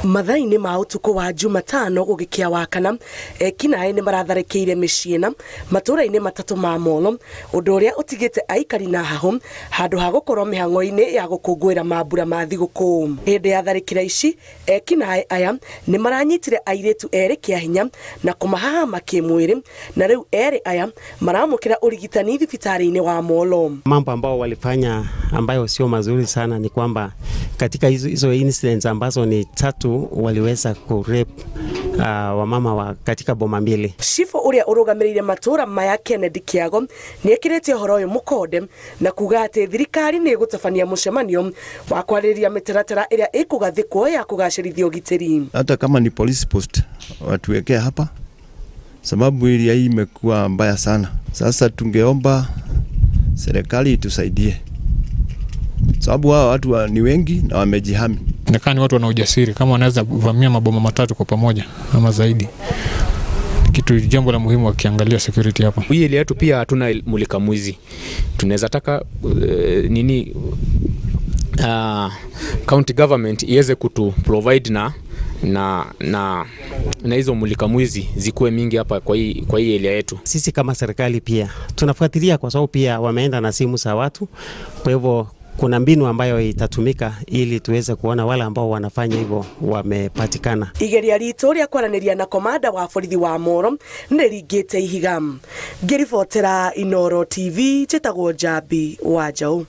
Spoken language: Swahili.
Mathaa-inĩ ma ũtukũ wa Jumatano gũgĩkĩa Wakana, ekinaĩ nĩ maratharĩkĩire mĩciĩ na matũũra-inĩ matatũ ma Molo, ũndũ ũrĩa ũtigĩte aikari na hahũ handũ ha gũkorwo mĩhang'o-inĩ ya gũkũngũĩra mambura ma thigũkũ. Hĩndĩ ya tharĩkĩra ici, ekinaĩ aya nĩ maranyitire airĩtu erĩ kĩa hinya na kũmahahama kĩmwĩrĩ, na rĩu erĩ aya maramũkĩra ũrigitani thibitarĩ-inĩ wa Molo. Mambo ambao walifanya ambayo sio mazuri sana ni kwamba katika hizo incidents ambazo ni tatu waliweza ku-rape wamama wa katika boma mbili. Chifu uria urugamiriire matura maya Kennedy Kiago niekirite uhoro uyu mukonde na kuga ati thirikari ni igutabania mucemanio wa kwariria mitaratara iria ikugathikwo ya kugacirithia ugitiri. Hata kama ni police post watuwekee hapa, sababu area hii imekuwa mbaya sana. Sasa tungeomba serikali itusaidie, sababu hao watu ni wengi na wamejihami. Inaonekana watu wana ujasiri, kama wanaweza vamia maboma matatu kwa pamoja ama zaidi. Kitu jambo la muhimu wakiangalia security hapa. Hii ile yetu pia hatuna mulika mwizi. Tunaweza taka county government iweze kutu provide na hizo mulika mwizi zikuwe mingi hapa kwa hii area yetu. Sisi kama serikali pia tunafuatilia, kwa sababu pia wameenda na simu za watu. Kwa hivyo kuna mbinu ambayo itatumika ili tuweze kuona wale ambao wanafanya hivyo wamepatikana. Igeria ritu ria kwaraniria na komanda wa borithi wa Molo nĩ ringĩte ihiga. Ngĩribotera Inooro TV, njĩtagwo Njambi wa Njaũ.